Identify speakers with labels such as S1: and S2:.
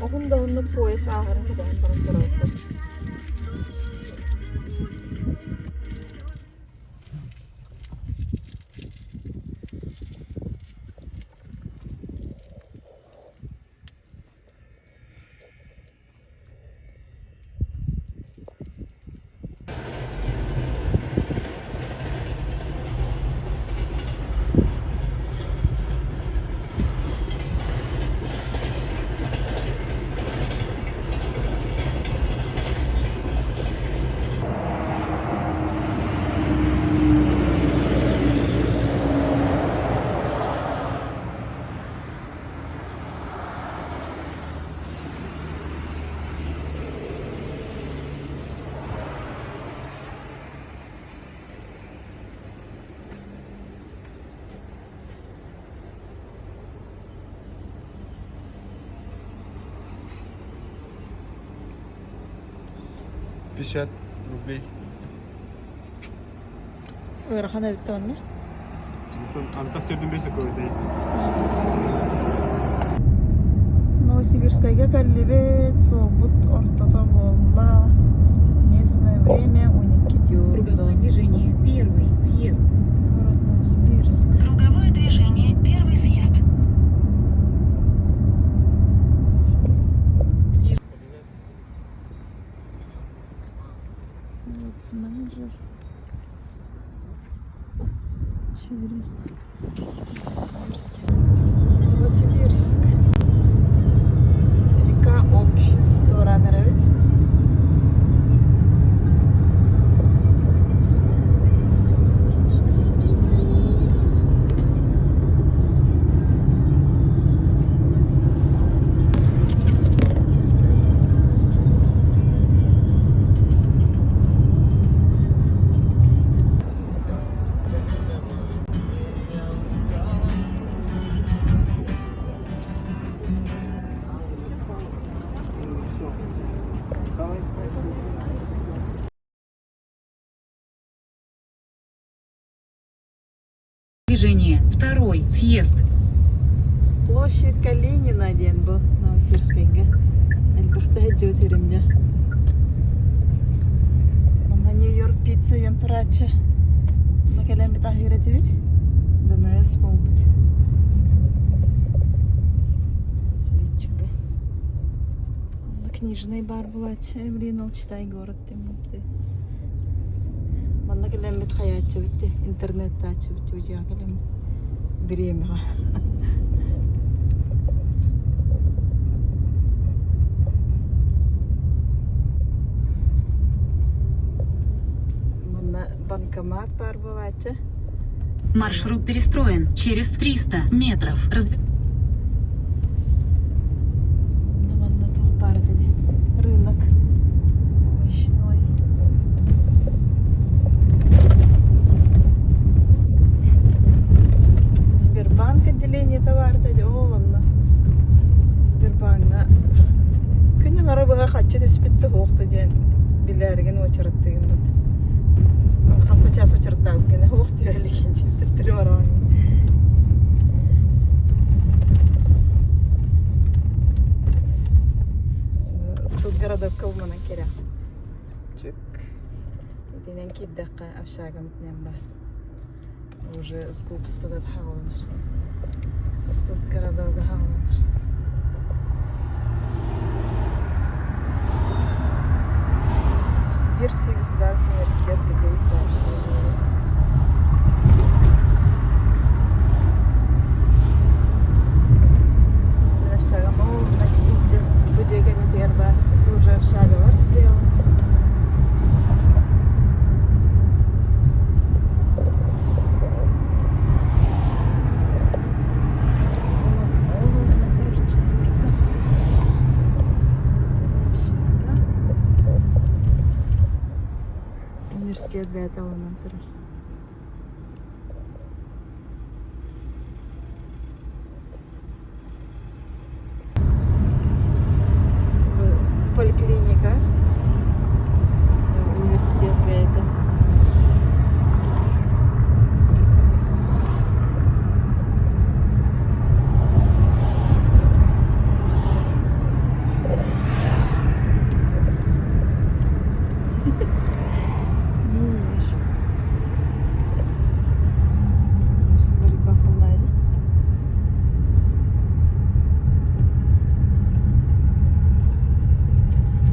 S1: Оһун да уһуннук поезд ааһарын кэтэһэн баран турабыт.
S2: 50 рублей.
S1: Ыарахан эбит онно.
S2: Антах төрдүн бес көбөтей.
S1: Новосибирскайга кэллибит, суолбут ортото буолла. Местное время
S3: Круговое движение. Первый съезд.
S1: Город Новосибирск.
S4: Круговое движение. Первый съезд.
S3: Съезд.
S1: Вот менеджер. Чири. Новосибирск. Новосибирск. Река Обь. Туораан эрэбит.
S3: Движение. Второй съезд.
S1: Площадь Калинина диэн бу Новосибирскайга. Элбэхтэ сылдьыбыт сирим дьэ. Манна Нью-Йорк пицца диэн турааччы. Онно кэлэн бит аһыыр этибит. ДНС буолбут. Свечка. Онно книжный бар буолааччы. Блин, ол читай город диэн буолбут. Манна кэлэммит хайааччыбыт дии, интернеттааччыбыт дии удьаа кэлэммит бириэмэҕэ. Манна банкомат баар буолааччы.
S3: Маршрут перестроен. Через 300 метров. Раз...
S1: Онно манна туох баар этэ дии? Рынок овощной. Сбербанк отделениета баар этэ дии, ол онно. Сбербаҥҥа күнүн ара быһа хаччы түспүт да суох да диэн билээригин уочараттыгын бат. Хас да чаас уочараттаабыт гэнэ суох түһэр илигин диэн төптөрү бараҕын. Студгородокка уманан кэрэх. Чүк. Итинэн киирдэххэ общагам итинэн баар. Уже скупствугар хааланар. Студгородога хааланар. Сибирский государственный университет людей сообщения. Общага, ну, бу дьиэ кэннитигэр баар уже общагалар слева. Четверка. Общага. Университет бэйэтэ онон турар.